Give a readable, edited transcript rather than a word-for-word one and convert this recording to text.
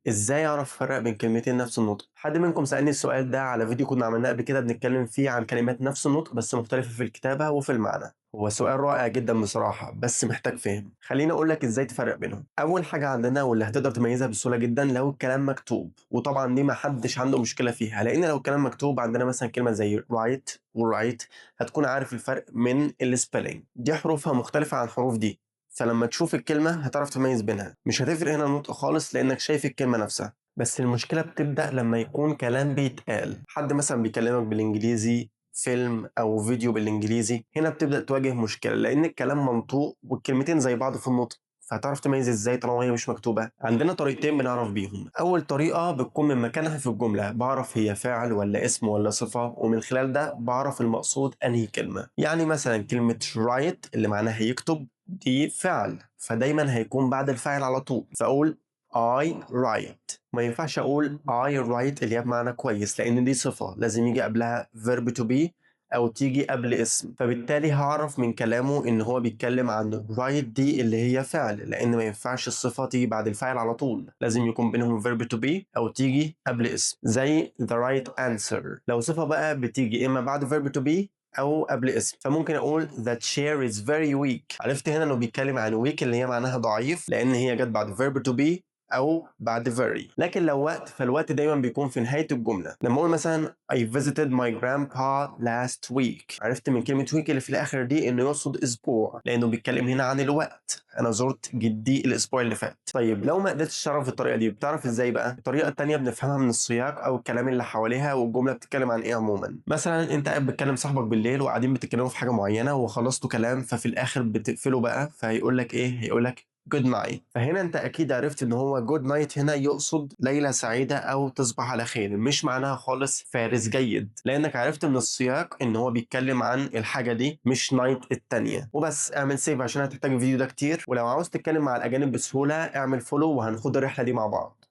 ازاي اعرف افرق بين كلمتين نفس النطق؟ حد منكم سألني السؤال ده على فيديو كنا عملناه قبل كده بنتكلم فيه عن كلمات نفس النطق بس مختلفة في الكتابة وفي المعنى. هو سؤال رائع جدا بصراحة، بس محتاج فهم. خليني اقول لك ازاي تفرق بينهم. اول حاجة عندنا واللي هتقدر تميزها بسهولة جدا لو الكلام مكتوب، وطبعا دي ما حدش عنده مشكلة فيها، لان لو الكلام مكتوب عندنا مثلا كلمة زي write و right هتكون عارف الفرق من ال spelling، دي حروفها مختلفة عن الحروف دي، فلما تشوف الكلمة هتعرف تميز بينها، مش هتفرق هنا النطق خالص لأنك شايف الكلمة نفسها. بس المشكلة بتبدأ لما يكون كلام بيتقال، حد مثلا بيكلمك بالإنجليزي، فيلم أو فيديو بالإنجليزي، هنا بتبدأ تواجه مشكلة لأن الكلام منطوق والكلمتين زي بعض في النطق، فهتعرف تميز ازاي طالما هي مش مكتوبة؟ عندنا طريقتين بنعرف بيهم. أول طريقة بتكون من مكانها في الجملة، بعرف هي فاعل ولا اسم ولا صفة، ومن خلال ده بعرف المقصود أنهي كلمة. يعني مثلا كلمة write اللي معناها يكتب دي فعل، فدايما هيكون بعد الفاعل على طول، فأقول I write. ما ينفعش أقول I write اللي هي بمعنى كويس، لأن دي صفة لازم يجي قبلها verb to be أو تيجي قبل اسم، فبالتالي هعرف من كلامه إن هو بيتكلم عن write دي اللي هي فعل، لأن ما ينفعش الصفة تيجي بعد الفاعل على طول، لازم يكون بينهم verb to be أو تيجي قبل اسم، زي the right answer. لو صفة بقى بتيجي إما بعد verb to be أو قبل اسم، فممكن أقول the chair is very weak. عرفت هنا إنه بيتكلم عن weak اللي هي معناها ضعيف، لأن هي جت بعد verb to be أو بعد very. لكن لو وقت، فالوقت دايما بيكون في نهاية الجملة. لما أقول مثلا I visited my grandpa last week، عرفت من كلمة week اللي في الآخر دي إنه يقصد أسبوع، لأنه بيتكلم هنا عن الوقت، أنا زرت جدي الأسبوع اللي فات. طيب لو ما قدرتش تعرف الطريقة دي بتعرف إزاي بقى؟ الطريقة التانية بنفهمها من السياق أو الكلام اللي حواليها والجملة بتتكلم عن إيه عموما. مثلا أنت قاعد بتكلم صاحبك بالليل وقاعدين بتتكلموا في حاجة معينة وخلصتوا كلام، ففي الآخر بتقفلوا بقى، فهيقول لك إيه؟ هيقول لك good night. فهنا انت اكيد عرفت ان هو good night هنا يقصد ليلة سعيدة او تصبح على خير، مش معناها خالص فارس جيد، لانك عرفت من السياق ان هو بيتكلم عن الحاجة دي مش night التانية. وبس اعمل save عشان هتحتاج الفيديو ده كتير، ولو عاوز تتكلم مع الاجانب بسهولة اعمل follow وهنخد الرحلة دي مع بعض.